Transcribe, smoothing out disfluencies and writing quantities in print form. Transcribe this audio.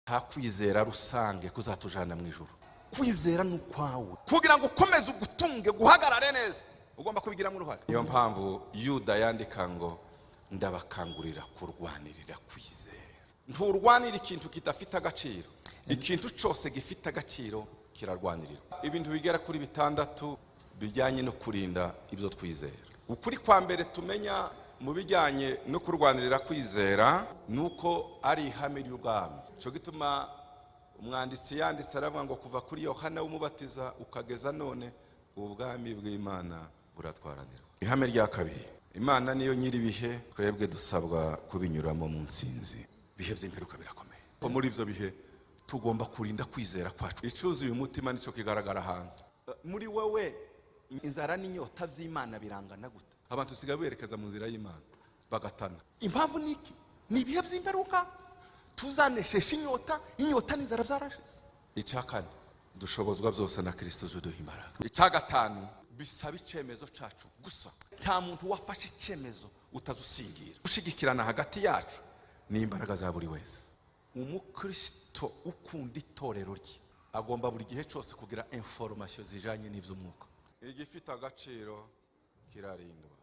Nta kwizera rusange kuzatujana mu ijuru. Kwizera ni ukwawe, kugira ngo ukomeze ugutunge, guhagarare neza, ugomba kubigiramo uruhare. Niyo mpamvu Yuda yandika ngo: "Ndabakangurira kurwanirira kwizera." Nturwanira ikintu kidafite agaciro. Ikintu cyose gifite agaciro kirarwanirirwa. Ibintu bigera kuri bitandatu bijyanye no kurinda ibyo twizera. Ukuri kwa mbere tumenya mu bijyanye no kurwanirira kwizera ni uko ari ihame ry'ubwami. Cyo gituma umwanditsi yanditse aravuga ngo: "Kuva kuri Yohana w'Umubatiza ukageza none, ubwami bw'Imana buratwaranirwa." Ihame rya kabiri: Imana niyo nyir'ibihe, twebwe dusabwa kubinyuramo mu nsinzi. Ibihe by'imperuka birakomeye, ko muri ibyo bihe tugomba kurinda kwizera kwacu. Icyuzuye umutima nicyo kigaragara hanze. Muri wowe inzara n'inyota by'Imana birangana gute? Abantu usigaye berekeza mu nzira y'Imana bagatana. Impamvu ni iki? Ni ibihe by'imperuka, tuzaneshesha inyota. Inyota n'inzara byarashize. Icya kane: dushobozwa byose na Kirisito uduha imbaraga. Icya gatanu: bisaba icyemezo cyacu gusa. Nta muntu wafashe icyemezo utazusingira. Gushyigikirana hagati yacu ni imbaraga za buri wese. Umukristo ukunda itorero rye agomba buri gihe cyose kugira information zijanye n'iby'umwuka. Igifite agaciro kirarindwa.